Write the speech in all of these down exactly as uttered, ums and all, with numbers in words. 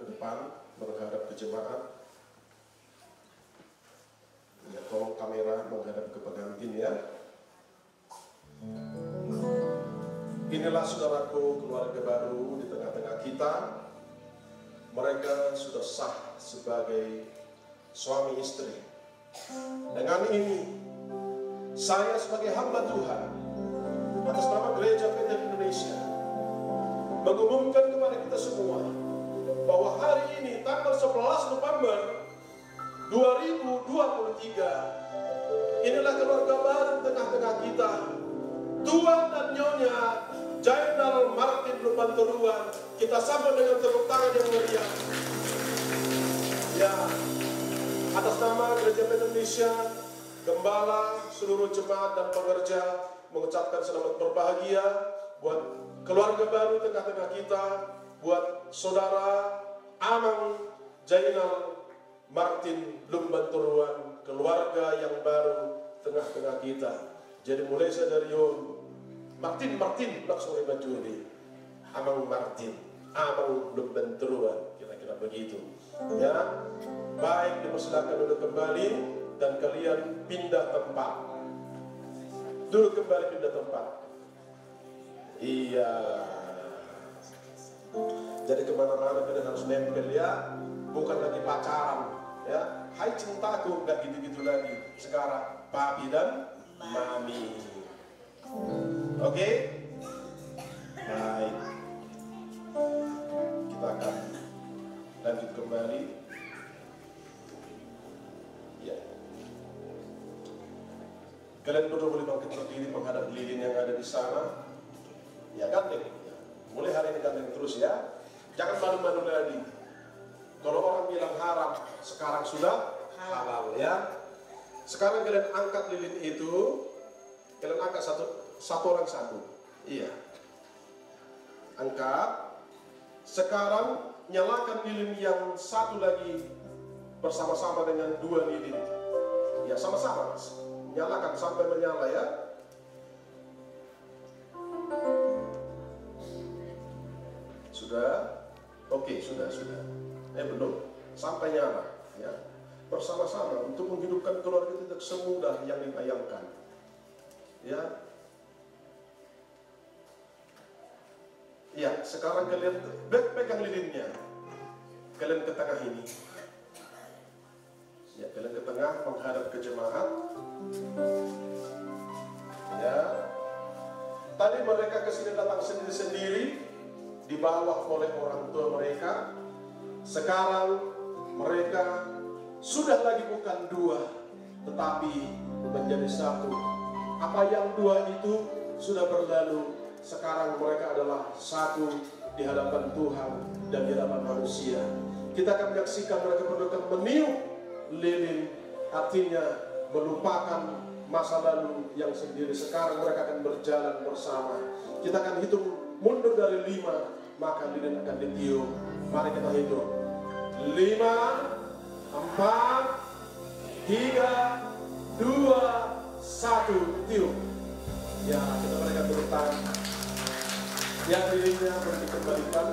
depan, menghadap ke jemaat. Ya, tolong kamera menghadap ke pengantin, ya. Inilah, saudaraku, keluarga baru di tengah-tengah kita. Mereka sudah sah sebagai suami istri. Dengan ini, saya sebagai hamba Tuhan atas nama Gereja Peter Indonesia mengumumkan kepada kita semua bahwa hari ini, tanggal sebelas November dua ribu dua puluh tiga, inilah keluarga baru di tengah-tengah kita, Tuan dan Nyonya Zainal Martin Lumban Toruan. Kita sambut dengan tepuk tangan yang meriah. Ya, atas nama Gereja Peter Indonesia, gembala, seluruh jemaat dan pekerja mengucapkan selamat berbahagia buat keluarga baru tengah-tengah kita, buat saudara Amang Zainal Martin Lumban Toruan, keluarga yang baru tengah-tengah kita. Jadi, mulai sadari on, Martin, Martin, langsung hebat juga. Amang Martin, Amang Lumban Toruan, kira-kira begitu. Ya, baik, dipersilakan duduk kembali dan kalian pindah tempat. Duduk kembali, pindah tempat. Iya. Jadi, kemana-mana kita harus nempel, ya. Bukan lagi pacaran, ya. Hai cintaku, nggak gitu-gitu lagi. Sekarang papi dan mami. Oke? Baik. Kita akan lanjut kembali. Ya. Kalian berdua boleh bangkit berdiri menghadap lilin yang ada di sana. Ya, gandeng. Mulai hari ini gandeng terus, ya. Jangan malu-malu lagi. Kalau orang bilang haram, sekarang sudah halal, ya. Sekarang kalian angkat lilin itu. Kalian angkat satu, satu orang satu. Iya. Angkat. Sekarang nyalakan lilin yang satu lagi bersama-sama dengan dua lilin. Ya, sama-sama. Nyalakan sampai menyala, ya. Sudah? Oke, sudah, sudah. Eh, belum. Sampai nyala, ya. Bersama-sama untuk menghidupkan keluarga tidak semudah yang dibayangkan. Ya. Ya, sekarang kalian pe-, pegang lilinnya. Kalian ke tengah ini. Ya, kalian ke tengah menghadap ke jemaat. Ya. Tadi mereka ke sini datang sendiri-sendiri, dibawa oleh orang tua mereka. Sekarang mereka sudah lagi bukan dua, tetapi menjadi satu. Apa yang dua itu sudah berlalu, sekarang mereka adalah satu di hadapan Tuhan dan di hadapan manusia. Kita akan menyaksikan mereka berdua akan meniup lilin, artinya melupakan masa lalu yang sendiri. Sekarang mereka akan berjalan bersama. Kita akan hitung mundur dari lima, maka lilin akan ditiup. Mari kita hitung. Lima, empat, tiga, dua, satu. Tiup. Ya, kita berikan tepuk tangan. Ya, lilinnya boleh dikembalikan.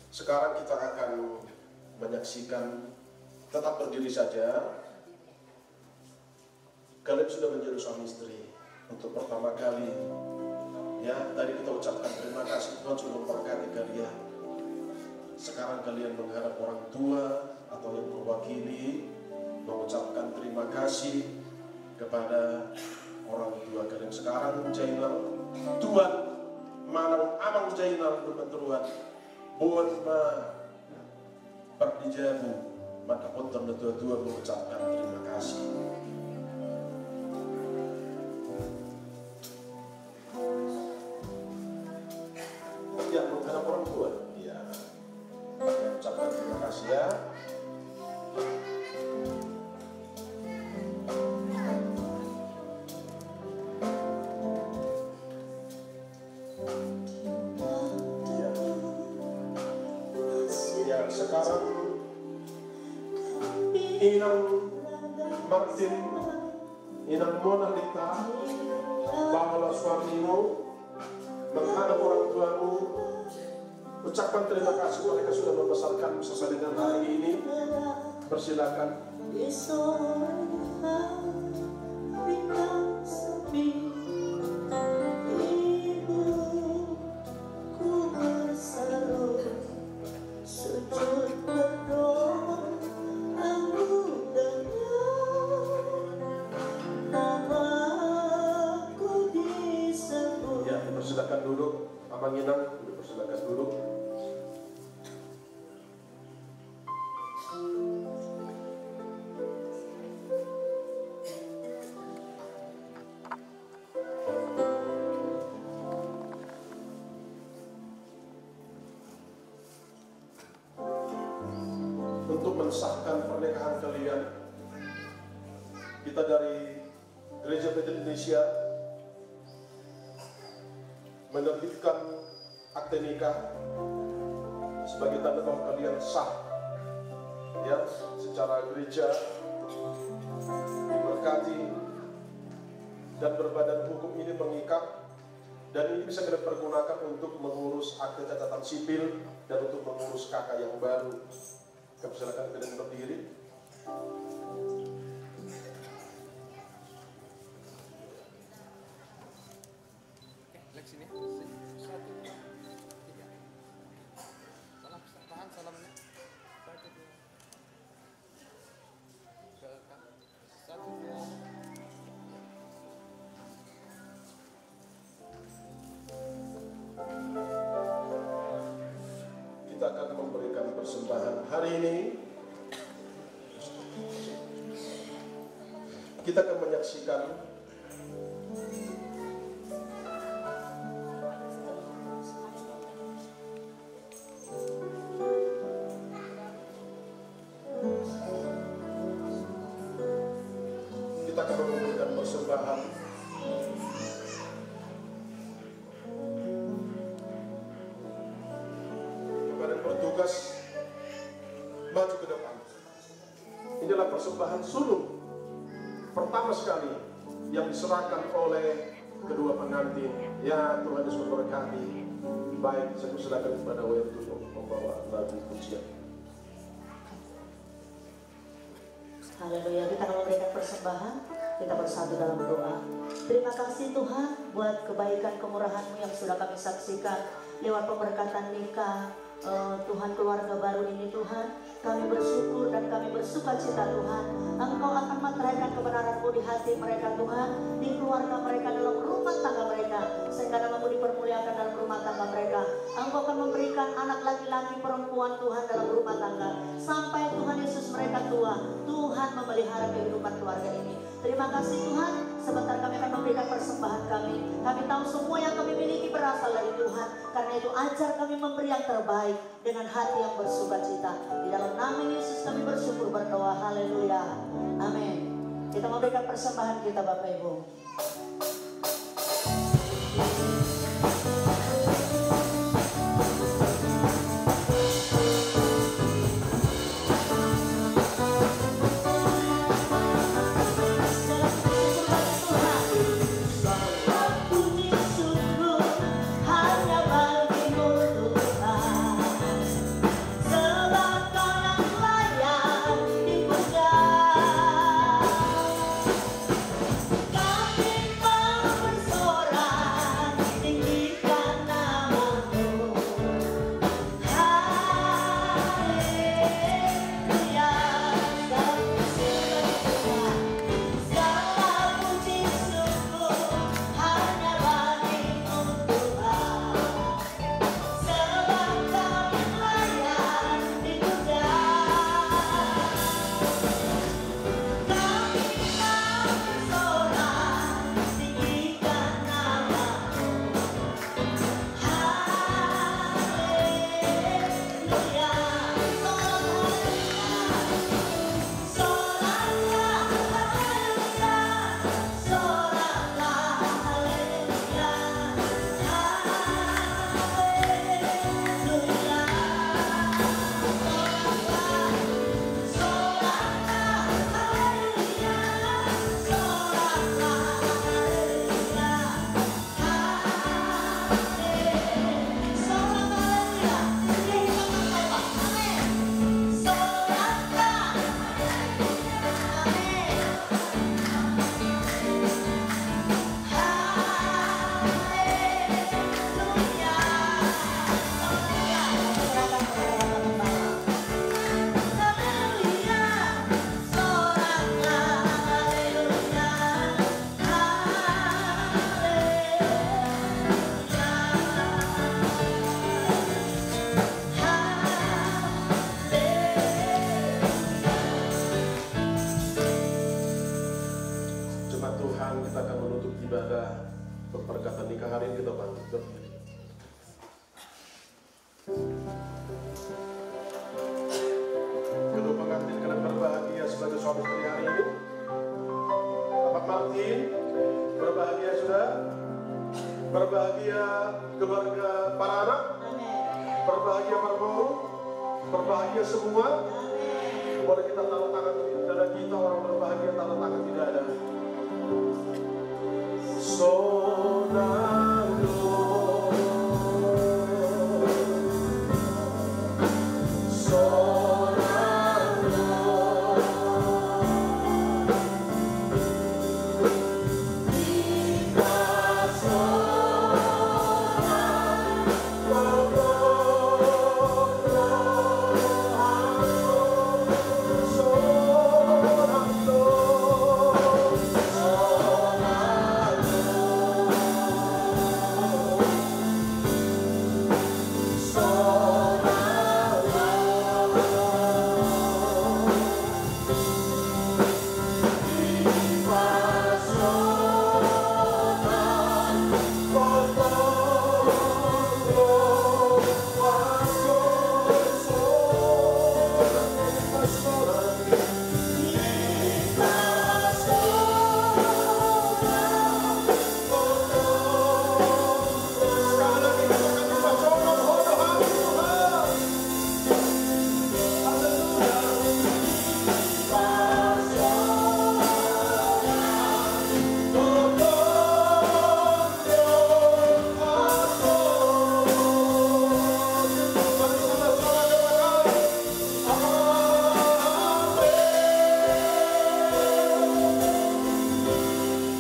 Sekarang kita akan menyaksikan, tetap berdiri saja. Kalian sudah menjadi suami istri untuk pertama kali. Ya, tadi kita ucapkan terima kasih, Tuhan sudah memberkati kalian. Sekarang kalian menghadap orang tua atau yang mewakili, mengucapkan terima kasih kepada orang tua kalian. Sekarang Zainal, Tuan manang Amang Zainal Lumban Toruan, buat ma pardijabu, maka pun tertua-tua mengucapkan terima kasih. Ya, menghadap orang tua. Ya. Ucapkan terima kasih, ya. Ya. Ya, sekarang Inang Martin, Inang Monalita, bawa Suamimu, menghadap orang tuamu, ucapkan terima kasih mereka sudah membesarkanmu sesuai dengan hari ini. Persilakan. Di sore hari yang sepi, ibuku berseru, sujud berdoa, engkau dengar, namaku disebut. Ya, dipersilakan duduk, Amang Inang, dipersilakan duduk. Untuk mensahkan pernikahan kalian, kita dari Gereja Bethel Indonesia menerbitkan akte nikah sebagai tanda bahwa kalian sah, ya, secara gereja diberkati, dan berbadan hukum ini mengikat, dan ini bisa kalian pergunakan untuk mengurus akte catatan sipil dan untuk mengurus K K yang baru. Kami silakan kalian berdiri. Oke, Lex, sini. Satu, dua, tiga. Salam, tahan salamnya. Satu, dua. Ke, ke. Satu, dua. Kita akan memberikan persembahan hari ini. Kita akan menyaksikan Kita akan memberikan persembahan kepada bertugas maju ke depan. Inilah persembahan sulung pertama sekali yang diserahkan oleh kedua pengantin. Ya, Tuhan Yesus memberkati. Baik, saya persilakan kepada wayan untuk membawa lagu pujian. Haleluya, kita akan memberikan persembahan, kita bersatu dalam doa. Terima kasih Tuhan buat kebaikan kemurahan-Mu yang sudah kami saksikan lewat pemberkatan nikah, eh, Tuhan, keluarga baru ini, Tuhan. Kami bersyukur dan kami bersukacita, Tuhan. Engkau akan mencurahkan kebenaran-Mu di hati mereka, Tuhan, di keluarga mereka, dalam rumah tangga mereka, sehingga nama-Mu dipermuliakan dalam rumah tangga mereka. Engkau akan memberikan anak laki-laki, perempuan, Tuhan, dalam rumah tangga, sampai, Tuhan Yesus, mereka tua. Tuhan memelihara kehidupan keluarga ini. Terima kasih, Tuhan. Sebentar kami akan memberikan persembahan kami. Kami tahu semua yang kami miliki berasal dari Tuhan. Karena itu, ajar kami memberi yang terbaik dengan hati yang bersukacita. Di dalam nama Yesus kami bersyukur, berdoa. Haleluya. Amin. Kita memberikan persembahan kita, Bapak Ibu. Ada perberkatan nikah hari ini kita bangun. Kedua pengantin kalian berbahagia sebagai suami istri hari ini. Bapak Martin, berbahagia sudah. Berbahagia keluarga para anak. Amin. Berbahagia para boru. Berbahagia semua. Amin. Boleh kita tanda tangan di dada kita, orang berbahagia tanda tangan di dada. Sonang do. Sonang do.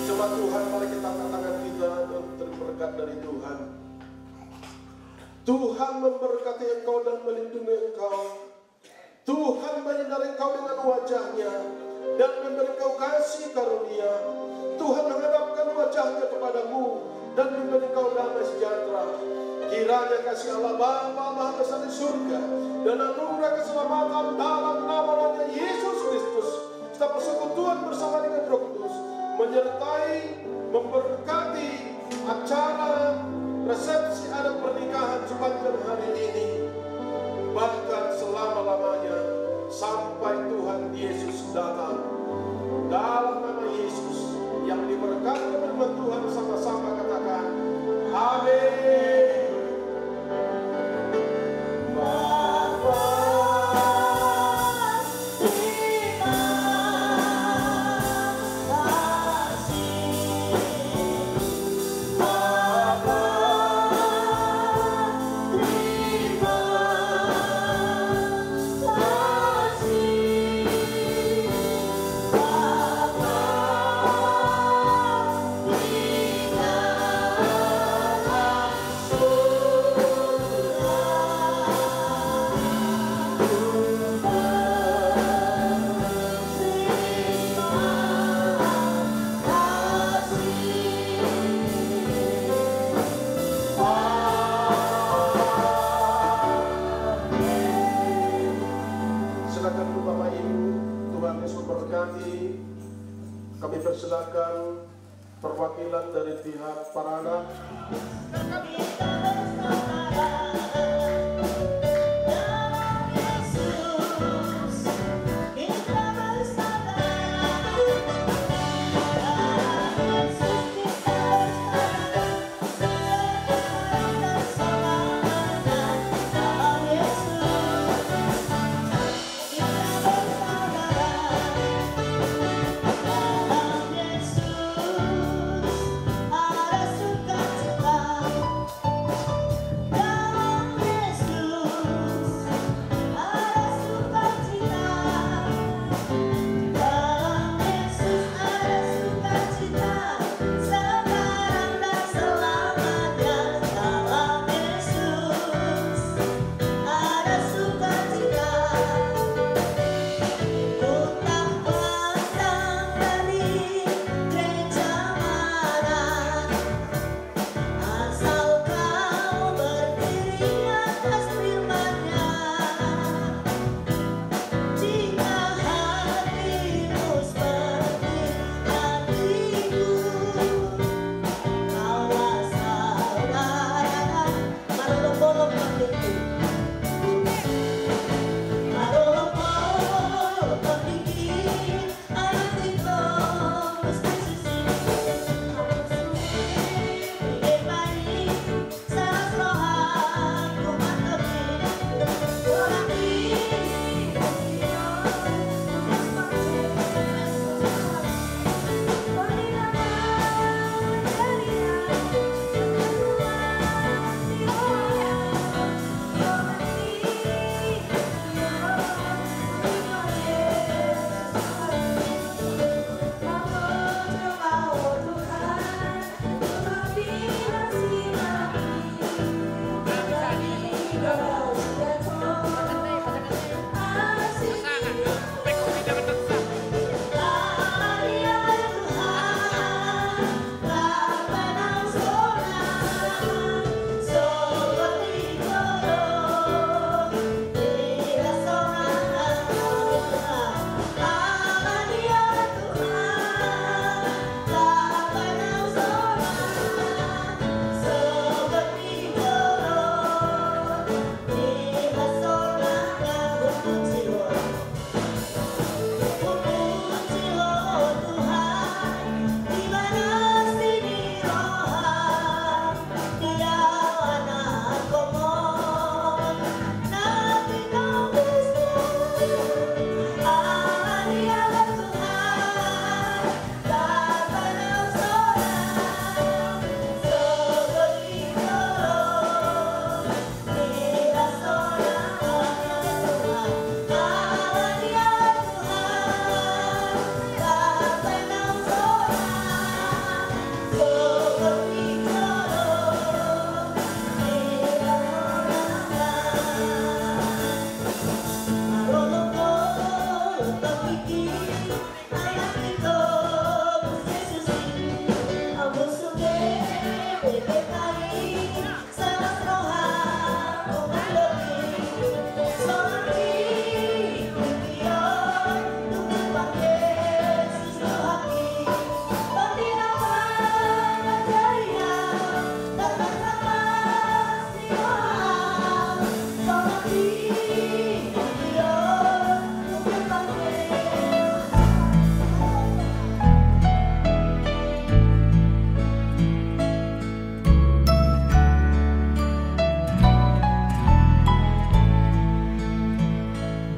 Coba Tuhan, mari kita angkat tangan kita dan terima berkat dari Tuhan. Tuhan memberkati engkau dan melindungi engkau. Tuhan menyinari engkau dengan wajah-Nya dan memberi engkau kasih karunia. Tuhan menghadapkan wajah-Nya kepadamu dan memberi engkau damai sejahtera. Kiranya kasih Allah Bapa, Maha Besar di surga, dan anugerah keselamatan dalam nama Anaknya Yesus Kristus, serta persekutuan bersama dengan Roh Kudus menyertai, memberkati acara resepsi adat pernikahan sepanjang hari ini, bahkan selama-lamanya sampai Tuhan Yesus datang. Dalam nama Yesus yang diberkati oleh Tuhan, sama-sama katakan, Amin. Silakan dulu Bapak Ibu, Tuhan Yesus memberkati. Kami persilakan perwakilan dari pihak para anak.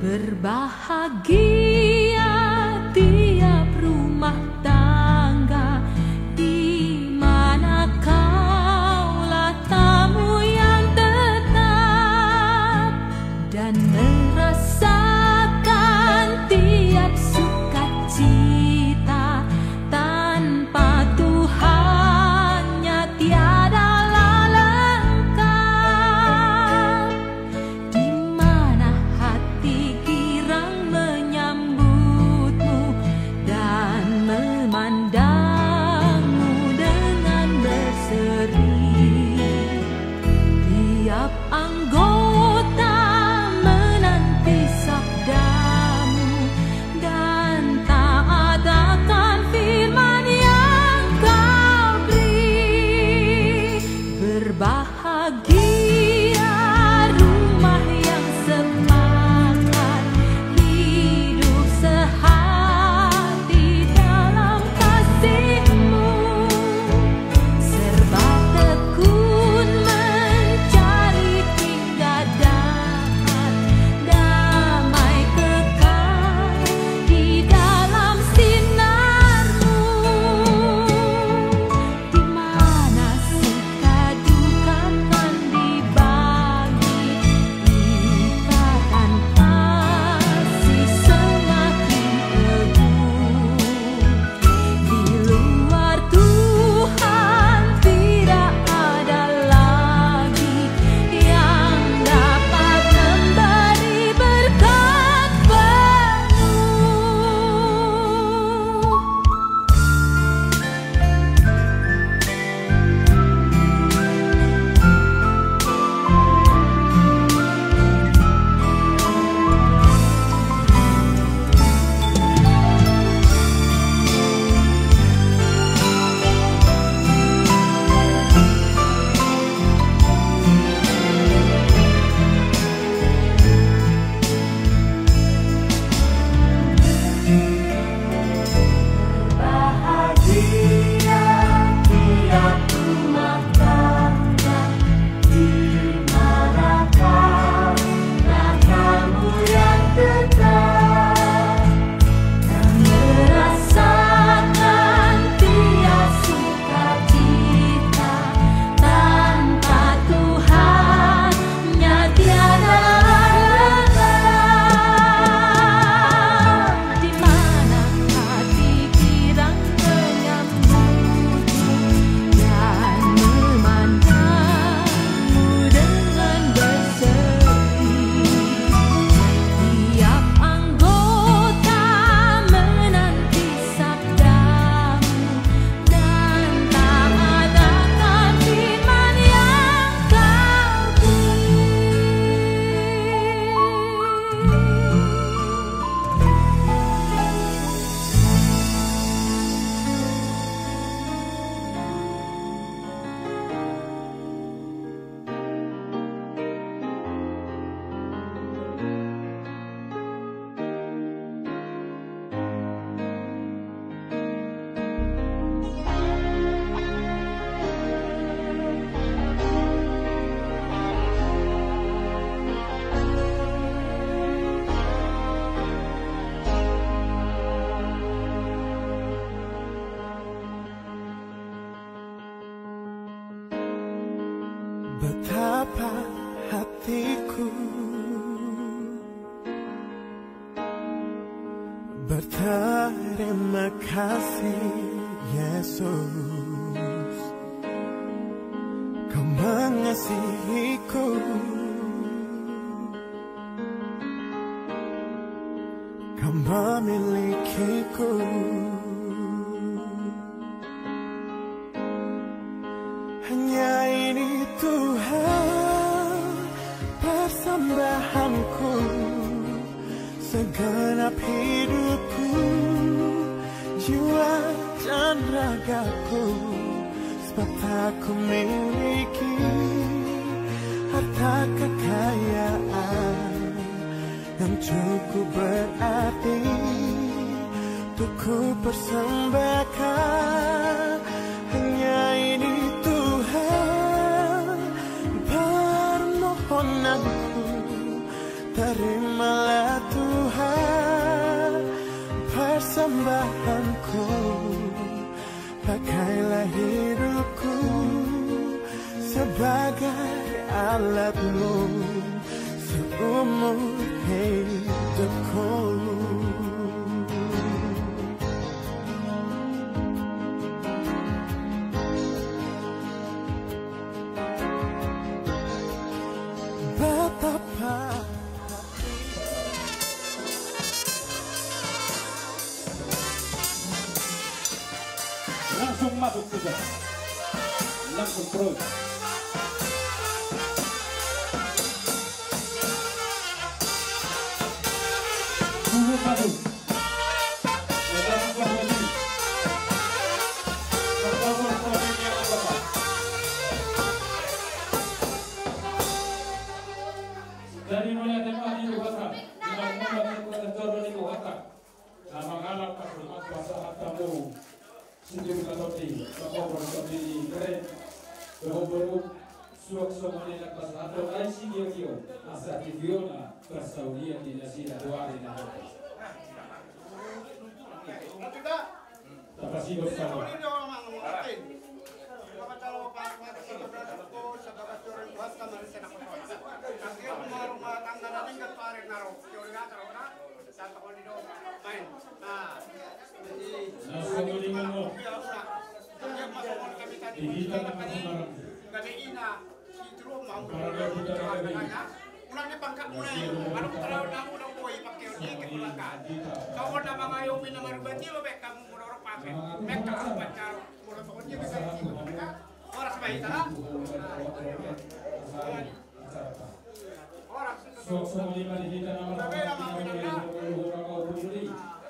Berbahagia tiap rumah tangga di mana kaulah tamu yang tetap dan merasakan tiap sukacita. Tanpa Tuhannya tiadalah lengkap. Di mana hati girang menyambutmu dan memandangmu dengan berseri. Tiap anggota menanti sabdamu dan taat akan firman yang kau beri. Berbahagia rumah yang sepakat hidup sehati dalam kasihmu. Serba tekun mencari hingga dapat damai kekal di dalam sinarmu. Di mana suka duka kan dibagi, ikatan kasih semakin teguh. Di luar Tuhan tidak ada lagi yang dapat memberi berkat penuh. Bahagia tiap rumah tangga di mana kaulah tamu yang tetap dan merasakan tiap sukacita. Tanpa Tuhannya tiada lengkap. Di mana hati girang menyambutmu dan memandangmu dengan berseri. Tiap anggota menanti sabdamu dan taat akan firman yang kau beri. Betapa hatiku berterima kasih, Yesus, Kau mengasihiku, Kau memilikiku. Hanya ini Tuhan persembahanku, segenap hidupku, jiwa dan ragaku, sebab tak ku miliki harta kekayaan yang cukup berarti untuk ku persembahkan. Hanya ini Tuhan permohonanku, terimalah Tuhan persembahanku. Pakailah hidupku sebagai alat-Mu seumur hidupku. Betapa Langsung masuk saja. Langsung terus. Dulu masuk. Langsung masuk. Dari mulai tempat itu, Bapak. Dengan mulai tempat itu, Bapak. Na mangalap pasu-pasu pasahat hamu. Sitio na tondi, pahohor tondi ni keren. Pahohor suang songon i na pasahat do ai sitio-tio. Asa titiona parsaulian ni nasida tu ari na hot. Tapasigos sama. Horas ma hita. Horas. Suang songon i ma di hita na marhaha.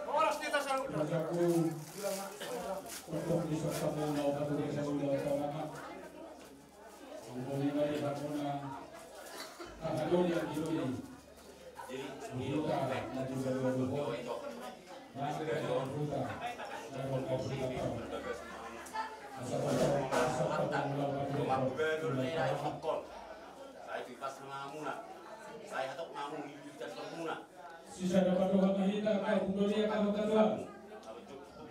Horas di hita saluhut. Rajaku. Untuk di suang songon i ma di hita na marhaha. Songon i ma di hita na marhaha. Hahadoli anggi doli. Sisada pandohan ma hita angka hundul i angka hatuaon.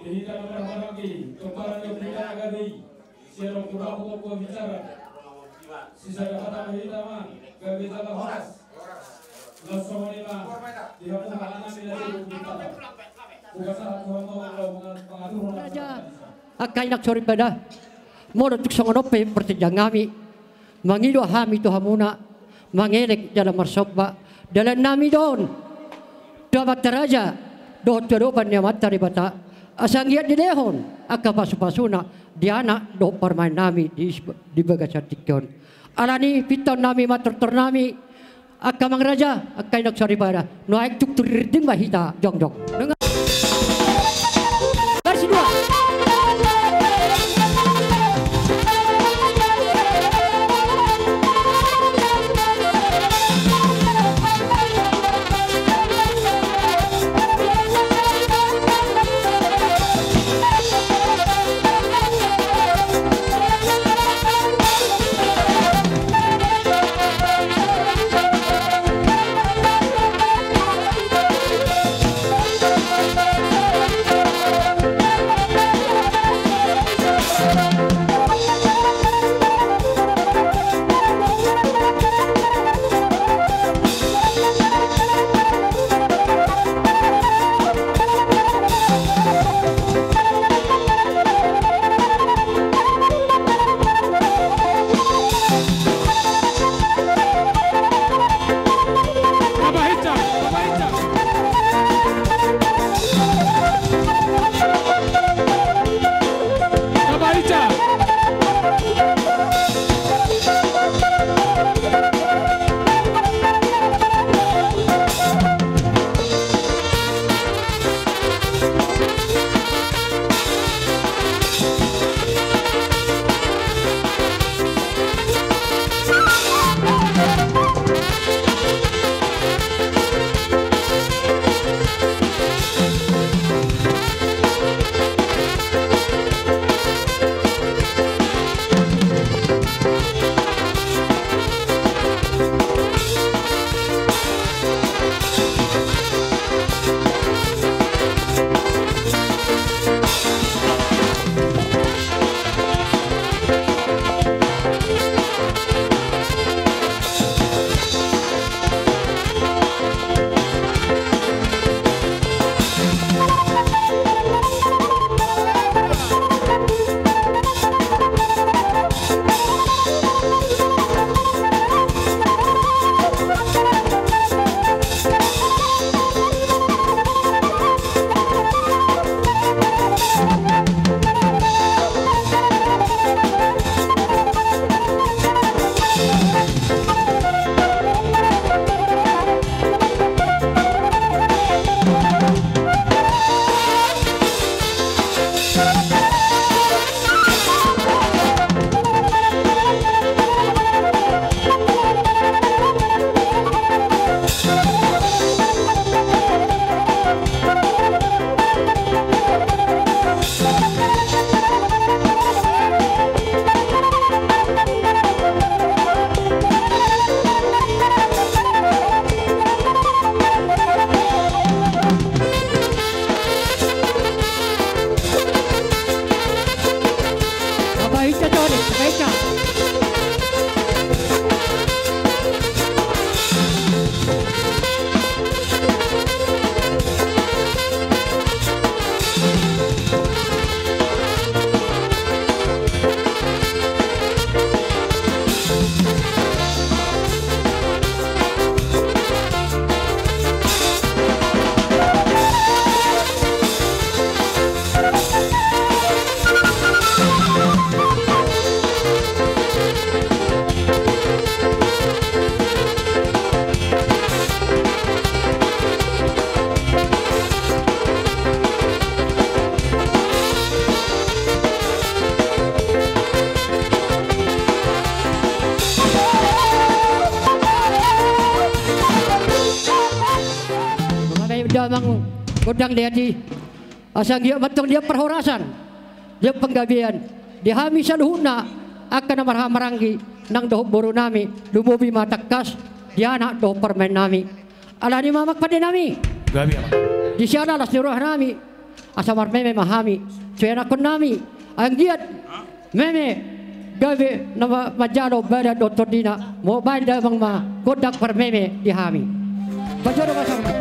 Di hita na marhahamaranggi, tumbaran ni hita na gabe i. Sian ompu na hutop bicara. Sisada hata ma hita ma, gabe jala horas. Laos songon i ma di hamu haha nami na di hita. Hupasahat tu hamu angka pangaturhon. Raja, angka anak soripada. Molo tung songon on pe partingkian nami. Mangido hami tu hamuna, mangelek jala marsomba, dalan nami do on, tu amanta raja, dohot tu adopan ni Amanta Debata, asa anggiat dilehon angka pasupasuna di anak dohot parumaen nami di, di bagasan tingki on. Alani i pintaon nami ma tortor nami, angka amang raja, angka anak soripada, nuaeng tung tu rinting ma hita jongjong. Nunga. Versi dua. gondang liat i. Asa anggiat ma antong liat parhorasan, liat panggabean di hami saluhutna angka na marhahamaranggi nang dohot borunami, lumobi ma tangkas di anak dohot parumaennami. Alani i ma amang pandenami, gabe ma di sian las ni rohanami, asa marmeme ma hami tu ianakkonnami, anggiat meme gabe na ma-, manjalo badan dohot tondina. Molo baen damang ma gondang parmeme di hami. Pajodo ma songon.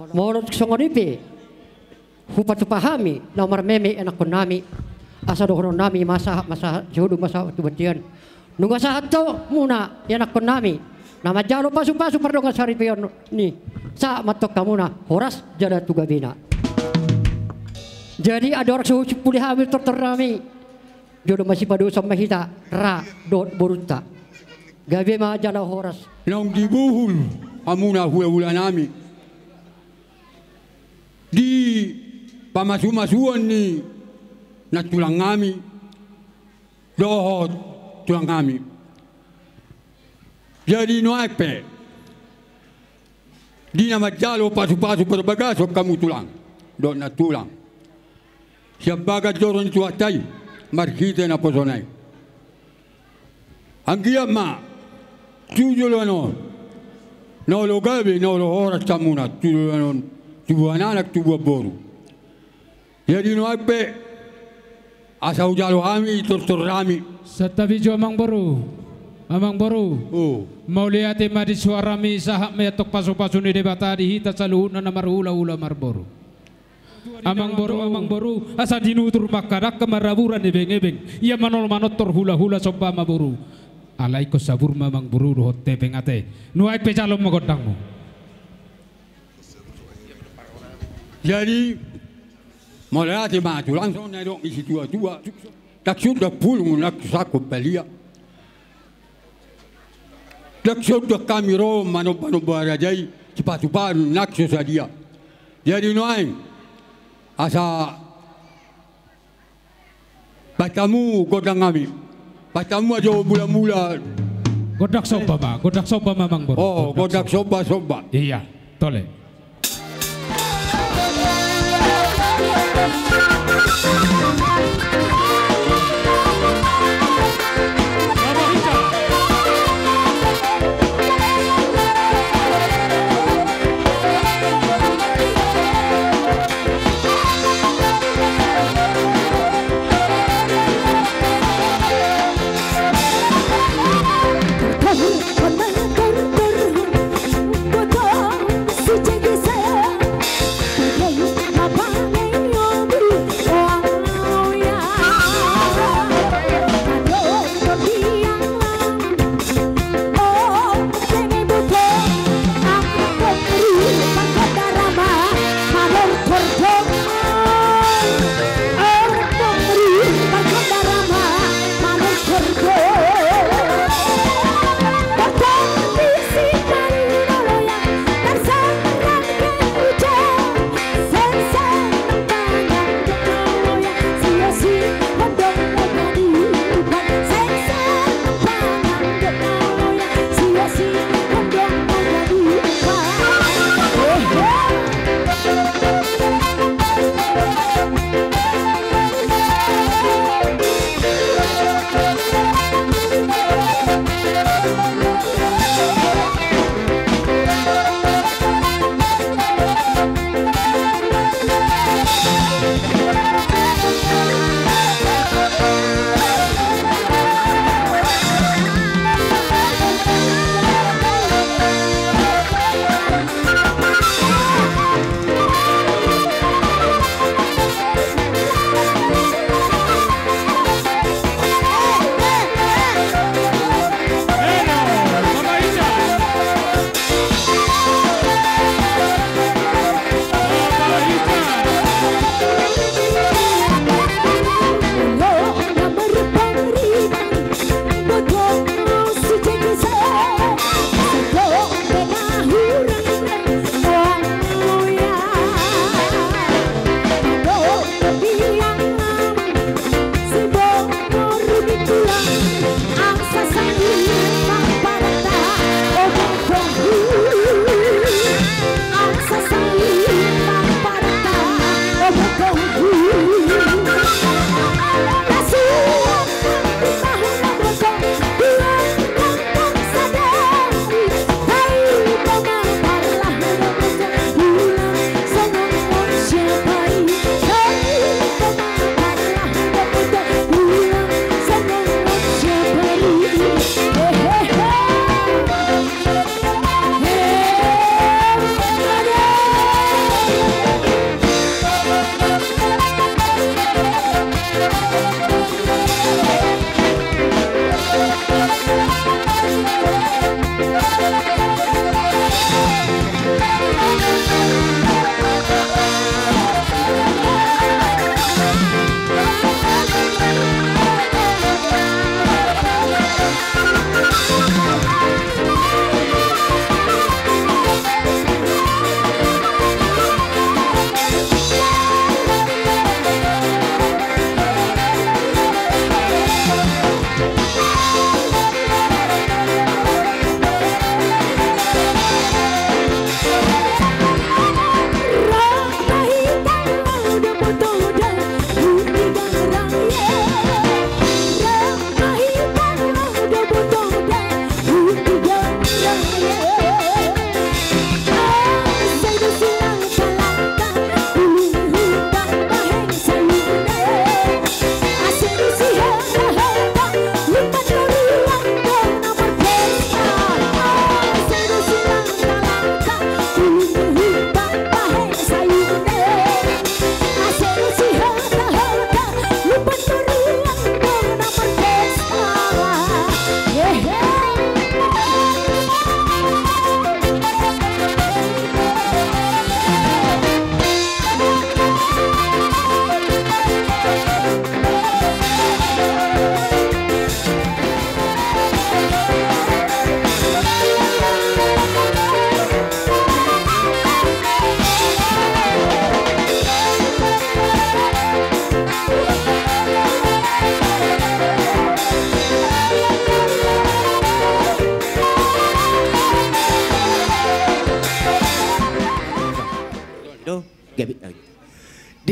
Molo songon i pe hupatupa hami na marmeme ianakkonnami, asa dohononnami ma sahat ma sahat, siudut ma sahat tu bontean. Nunga sahat do hamuna ianakkonnami na manjalo pasupasu pardongan saripeon i, sahat ma antong hamuna horas jala tu gabena. Jadi andorang so husimpuli hami tortornami, jolo masipadosan ma hita ra dohot borunta. Gabe ma jala horas. Naung dibohul hamuna hulahulanami. Di pamasumasuon ni nantulang nami dohot tulang nami. Jadi nuaeng pe di na manjalo pasupasu parbagason hamu tulang dohot nantulang, sian bagas joro ni Tuhanta i marhite naposona i. Anggiat ma tu joloan on na olo gabe, na olo horas hamuna tu joloan on, tubu anak, tubu boru. Jadi nuaeng pe asa hujalo hami tortor nami. Santabi jo amang boru. Amang boru. O. Mauliate ma di suarami, sahat ma i antong pasupasu ni Debata di hita saluhutna na marhulahula marboru. Amang boru, amang boru, asa dinutur ma angka dangka marhaburan ebeng-ebeng, ia manol manortor hulahula somba ma boru. Alai ingkon sabur ma amang boru dohot hepeng ate. Nuaeng pe jalo ma gondangmu. Jadi mauliate ma tulang, songon na nidok ni situatua. Ndang sonang pulung, ndang sonang palia. Ndang sonang hami ro manombanomba raja i, sipatupaon ndang so sadia. Jadi nuaeng asa baen hamu gondang nami. Baen hamu ma jo mulamula. Gondang somba ma, gondang somba ma amang boru. O, gondang somba, somba. Ia, tole.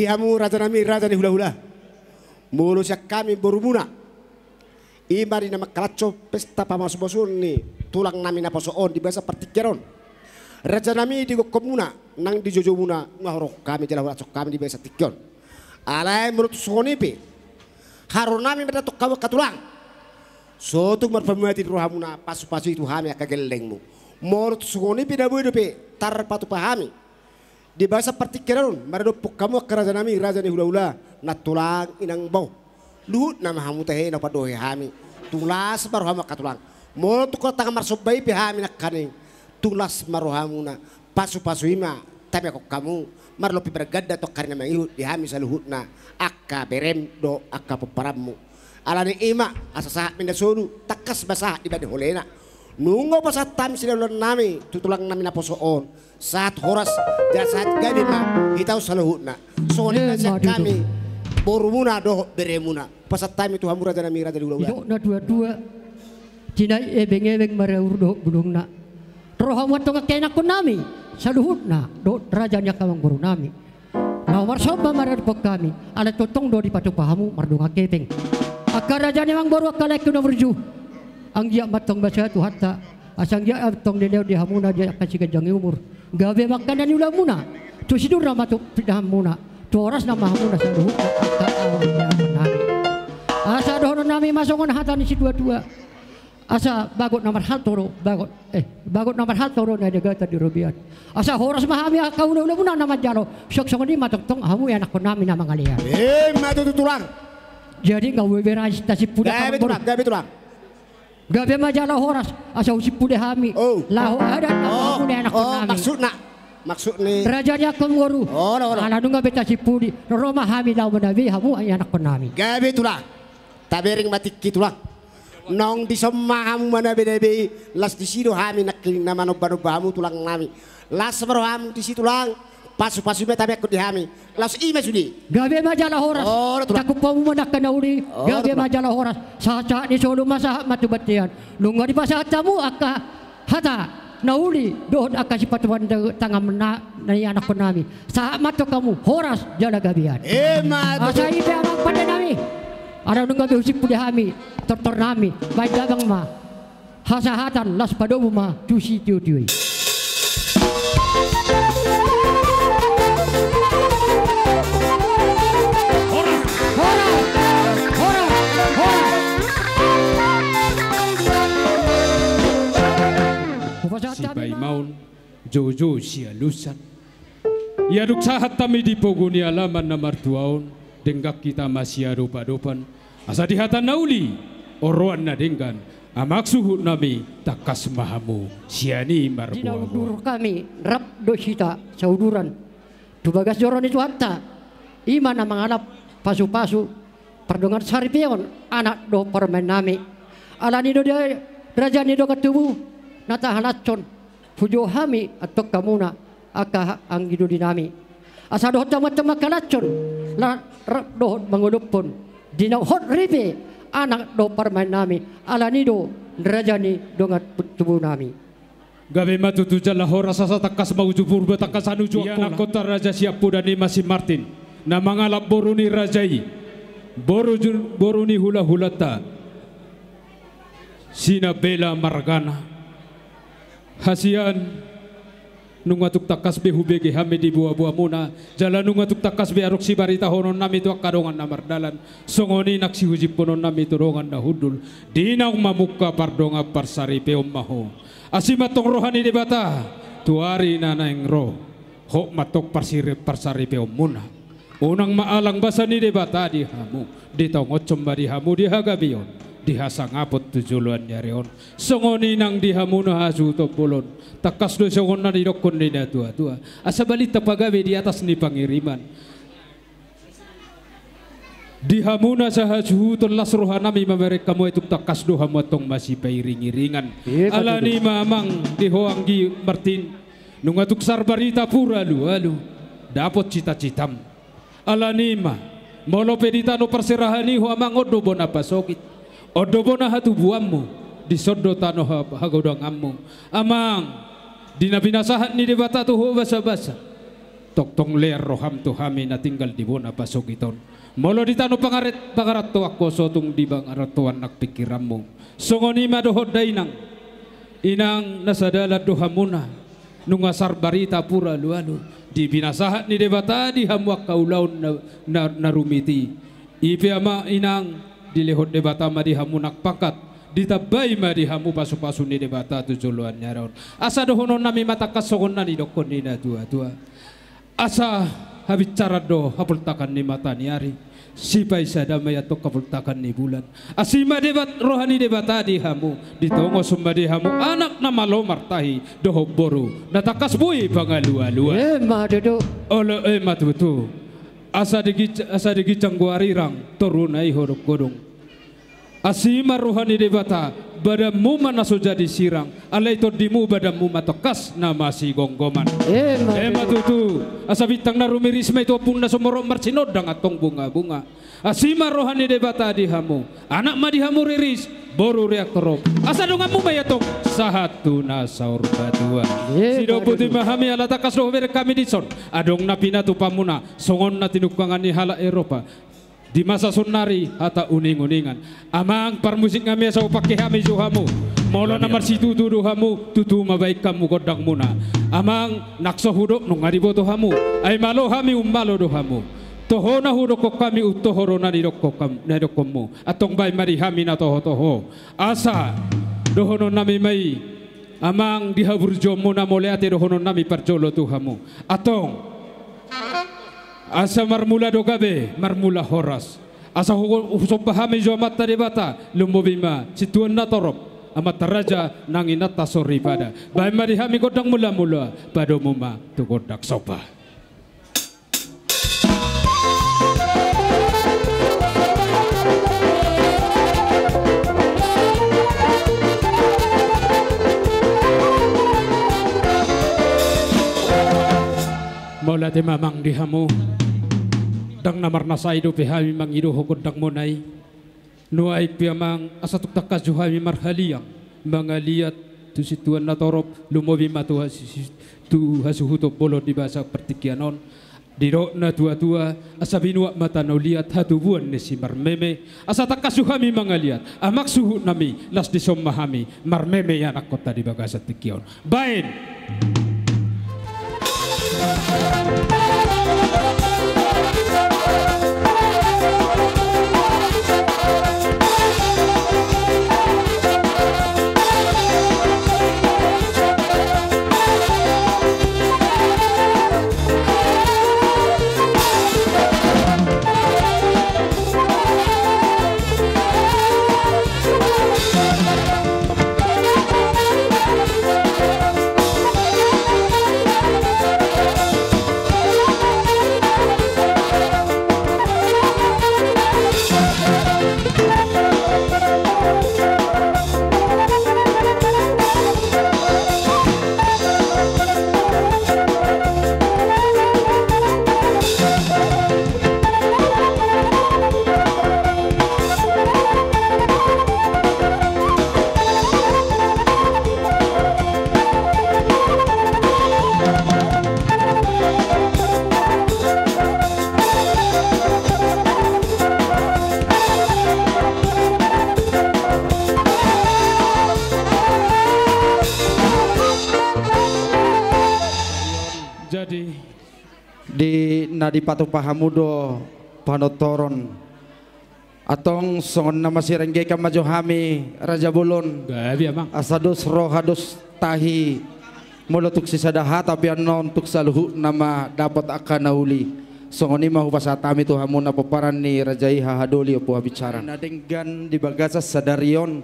Hamu rajanami, raja ni hulahula. Molo sian hami borumuna, i ma di na mangkalashon pesta pamasumasuon ni tulangnami naposo on di bagasan partingkian on. Rajanami, di gokhonmuna nang di jojomuna, nunga huroha hami jala huroha hami di bagasan tingki on. Alai molo tung songon i pe, haroro nami ma da tong hamu angka tulang, so tung marpamuati do rohamuna, pasupasui tu hami angka gellengmu. Molo tung songon i pe, na boi dope tarpatupa hami di bagasan partingkian on maradophon hamu angka rajanami, raja ni hulahula, nantulang inang bao, luhutna ma hamu tahe na pandohi hami. Tung las ma rohamu angka tulang. Molo tung hot tangan marsomba i pe hami nangkaning, tung las ma rohamuna, pasupasui ma tabeakon hamu, marlopi marganda tu angka ari na mangihut di hami saluhutna, angka berem dohot angka pomparanmu. Alani i ma, asa sahat ma inda solu, tangkas ma sahat di bani holena. Nunga hupasahat hami sidaulannami tu tulangnami naposo on, sahat horas jala sahat gabe ma hita on saluhutna. Songon i ma sian hami borumuna dohot beremuna. Hupasahat hami tu hamu rajanami, raja ni hulahula. Didok natuatua, tinai ebengebeng maraur dohot bulungna. Ro hamu antong angka ianakkonnami saluhutna dohot raja ni angka amangborunami, laho marsomba maradophon hami, alai tongtong do dipatupa hamu mardongan hepeng. Angka raja ni amangboru, angka laengku na burju, anggiat ma antong basa Tuhanta, asa anggiat antong dilehon di hamuna di angka siganjang ni umur, gabe ma angka na niulamuna, tu sidurna ma tu pinahanmuna, tu horasna ma hamuna saluhutna angka amangborunami. Asa dohononnami ma songon hata ni situatua: Asa bagot na marhalto do, bagot, eh, bagot na marhalto do na nidagatan di robean. Asa horas ma hami angka hulahulamuna na manjalo, suang songon i ma tongtong hamu ianakkonnami na mangalean. Ima tutu, tulang. Jadi nunga boi be ra tasimpuli. Gabe, tulang, gabe, tulang. Gabe ma jala horas, asa husimpuli hami. Oh. Laho adat, oh, angka hamuna ianakkonnami. Oh, maksudna. Maksud ni raja ni angka amangboru. Olo, olo. Ala nunga be tasimpuli, ro ma hami laho manabe hamu ianakkonnami. Gabe, tulang. Tabereng ma tingki, tulang. Naung dison ma hamu manabenabe i, laos disi do hami nangkin na manombanomba hamu tulangnami. Las ma rohamu disi, tulang, pasupasui ma tabeakkon di hami. Laos i ma sude. Gabe ma jala horas. Olo, tulang. Takup hamu ma angka na uli. Olo, tulang. Gabe ma jala horas. Sahatsahat ni solu ma sahat ma tu bontean. Nunga dipasahat hamu angka hata na uli dohot angka sipatupaon tangan na, na ianakkonnami. Sahat ma antong hamu horas jala gabean. Ima tutu. Asa i pe, amang pandenami, ala nunga be husimpuli hami tortornami, baen damang ma hasahatan, laos padomu ma tu sitiotio i. Horas, horas, horas, horas. Hupasahat hami ma. Sipaimaon, joujou sialusan. Ia dung sahat hami di pogu ni alaman na martua on, denggan hita masiadopadopan, asa di hata na uli, oroan na denggan, amang suhutnami, tangkas ma hamu sian i marboaboa. Di na udur hami, rap do hita sauduran tu bagas joro ni Tuhanta, i ma na mangalap pasupasu pardongan saripeon anak dohot parumaennami. Alani do di raja ni dongan tubu na tahalashon, hujou hami antong hamuna angka anggi dolinami, asa dohot hamu antong mangkalashon, la-, rap dohot mangolophon di na hot ripe anak dohot parumaennami, alani do raja ni dongan tubunami. Gabe ma tutu jala horas, asa tangkas ma uju Purba, tangkasan uju Angkola. Ianakhonta raja siampudan i ma si Martin, na mangalap boru ni raja i, boru ju-, boru ni hulahulanta, Sinambela margana. Hasian, nunga tung tangkas be hubege hami di boaboamuna, jala nunga tung tangkas be adong sibaritahononnami tu angka dongan na mardalan, songon i nang sihujimpononnami tu dongan na hundul, di naung mamungka pardongan parsaripeon ma ho. Asi ma antong roha ni Debata tu ari na naeng ro, hot ma antong parsiri-, parsaripeonmuna. Unang ma alang basa ni Debata di hamu, ditongothon ma di hamu di hagabeon, di hasangapon tu joloan ni ari on. Songon i nang di hamu na hasuhuton bolon, tangkas do songon na nidokkon ni natuatua: Asa balintang ma gabe di atas ni pangiriman. Di hamu na sahasuhuton, las rohanami mamereng hamu, ai tung tangkas do hamu antong masipairingiringan. Alani ma, amang, di ho anggi Martin, nunga tung sar barita pur alualu, dapot citacitam. Alani ma, molo pe di tano parserahan i ho, amang, on do bona pasogit, on do bona hatubuanmu, dison do tano ha-, hagodanganmu. Amang, di na pinasahat ni Debata tu ho basabasa, Tongtong lean roham tu hami na tinggal di bona pasogit on. Molo di tano pangaret pangarantoan ho, so tung di pangarantoan nang pingkiranmu. Songon i ma dohot dainang, inang, na sadalan do hamuna. Nunga sar barita pur alualu, dibinasahat ni Debata di hamu angka ulaon na, na, na rumit i. I pe amang inang, dilehon Debata ma di hamu nang pangkat, ditambai ma di hamu pasupasu ni Debata tu joloan ni ari on. Asa dohononnami ma tangkas songon na nidokkon ni natuatua. Asa habinsaran do hapoltakan ni mata ni ari, sipaisada ma i antong hapoltakan ni bulan. Asi ma Debat, roha ni Debata di hamu, ditongos ma di hamu anak na malo martahi dohot boru na tangkas boi pangalualuan. Emma tutu. Olo, emma tutu. Asa di ginjang, asa di ginjang goarirang, toruna i hodok godong. Asi ma roha ni Debata, badanmu ma na so jadi sirang, alai tondimu badanmu ma tongkas na masigomgoman. Emma tutu. Emma tutu. Asa bintang na rumiris ma i tu ombun na sumorop marsinondang antong bungabunga. Asi ma roha ni Debata di hamu, anak ma di hamu riris, boru riang torop. Asa donganmu ma i antong sahat tu na saur matua. Emma tutu. Sidok putih ma hami ala tangkas do hubereng hami dison. Adong na pinatupamuna songon na tinungkangan ni halak Eropa. Di masa saonari hata uninguningan. Amang, parmusik nami, asa hupangke hami jo hamu. Molo na marsitutu do hamu, tutu ma baen hamu gondangmuna. Amang, nang so hudok nunga diboto hamu, ai malo hami ummalo do hamu. Toho na hudokkon hami, toho do na nidokkon ham-, na nidokkonmu. Antong baen ma di hami na tohotoho. Asa dohononnami ma i, amang, di haburjuonmuna mauliate dohononnami parjolo tu hamu. Antong. Asa marmula do gabe, marmula horas. Asa hu-, husomba hami jo Amanta Debata, lumobi ma situan na torop, amanta raja nang inanta soripada. Baen ma di hami gondang mulamula, padomu ma tu gondang somba. Mauliate ma amang di hamu. Ndang na marnasai dope hami mangido ho gondangmuna i. Nuaeng pe amang, asa tung tangkas jo hami marhaliang mangaliat tu situan na torop, lumobi ma tu hasi-, tu hasuhuton bolon di bagasan partingkian on. Didok natuatua, asa binuat ma tano liat hatubuan ni simarmeme. Asa tangkas jo hami mangaliat, amang suhutnami, las dison ma hami marmeme ianakkonta di bagasan tingki on. Baen. Jadi, di na dipatupa hamu do panortoron. Antong songon na masirenggekan ma jo hami, Raja Bolon. Gabe, amang. Asa dos roha dos tahi, molo tung sisada hata pe annon tung saluhutna ma dapot angka na uli. Songon i ma hupasahat hami tu hamu na pomparan ni raja i, hahadoli ompu habinsaran. Na denggan di bagasan sadari on,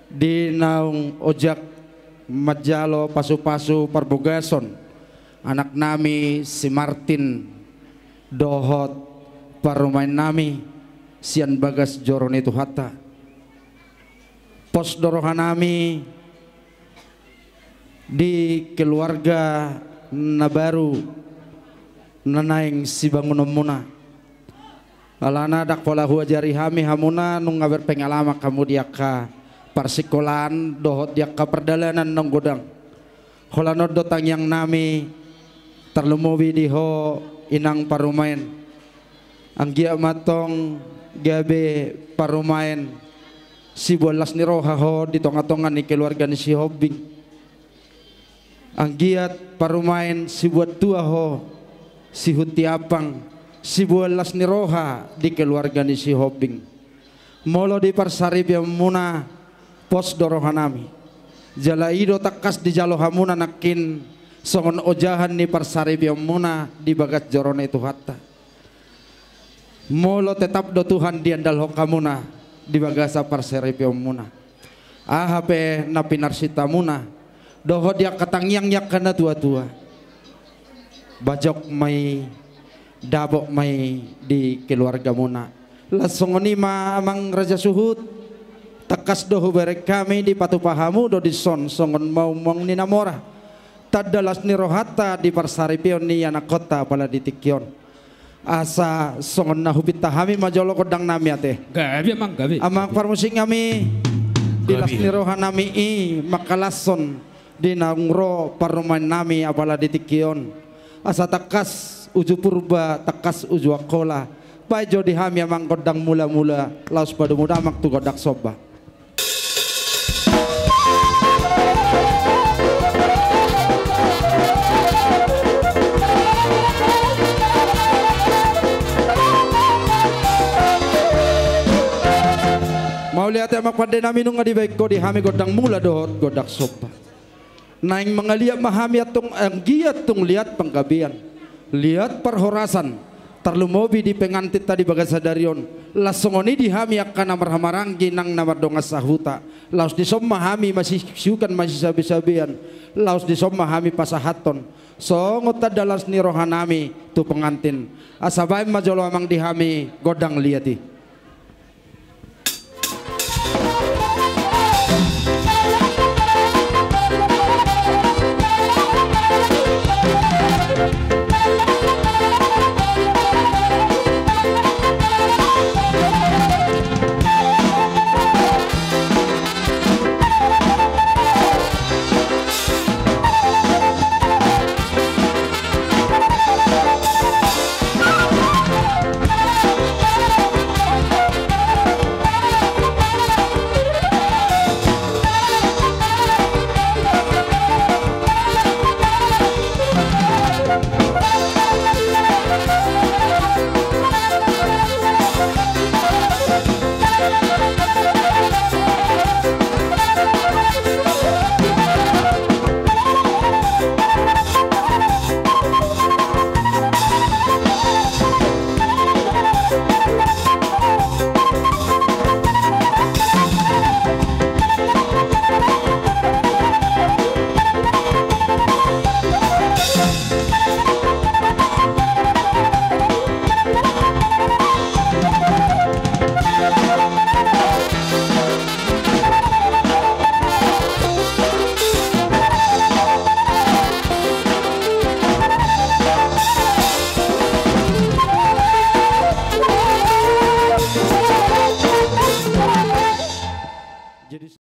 di naung ojak manjalo pasupasu parbagason anak nami si Martin dohot parumaen nami sian bagas joro ni Tuhanta. Pos do roha nami di keluarga na baru na naeng sibangunonmuna. Alana ndang pola huajari hami hamuna nunga berpengalaman hamu di angka parsikolaan dohot di angka pardalanan naung godang. Holan on do tangiang nami, Tarlumobi di ho inang parumaen. Anggiat ma antong gabe parumaen siboan las ni roha ho di tonga-tonga ni keluarga ni Sihombing. Anggiat parumaen siboan tua ho, sihunti ampang, siboan las ni roha di keluarga ni Sihombing. Molo di parsaripeonmuna, pos do rohanami. Jala i do tangkas dijalo hamuna nangkin songon ojahan ni parsaripeonmuna di bagas joro ni Tuhanta. Molo tetap do Tuhan diandalhon hamuna di bagasan parsaripeonmuna. Aha pe na pinarsintamuna dohot di angka tangiang ni angka na tua-tua, bajok ma i, dapot ma i di keluargamuna. Laos songon i ma amang raja suhut, tangkas do hubereng hami, dipatupa hamu do dison songon maungmaung ni na mora. Tanda las ni rohanta di parsaripeon ni anakkonta apala di tingki on. Asa songon na hupinta hami ma jolo gondangnami ate. Gabe amang, gabe. Amang parmusik nami, di las ni rohanami i mangkalashon di naung ro parumaennami apala di tingki on. Asa tangkas uju Purba, tangkas uju Angkola. Baen jo di hami amang gondang mula-mula, laos padomu damang tu gondang somba. Mauliate amang pandenami, nunga dibaen ho di hami gondang mula dohot gondang somba. Naeng mangaliat ma hami antong, anggiat tung liat panggabean, liat parhorasan, tarlumobi di pengantinta di bagasan sadari on. Laos songon i di hami angka na marhahamaranggi nang na mardongan sahuta. Laos dison ma hami masisiukan masisabesabean. Laos dison ma hami pasahathon songon tanda las ni rohanami tu pengantin. Asa baen ma jolo amang di hami gondang liat i.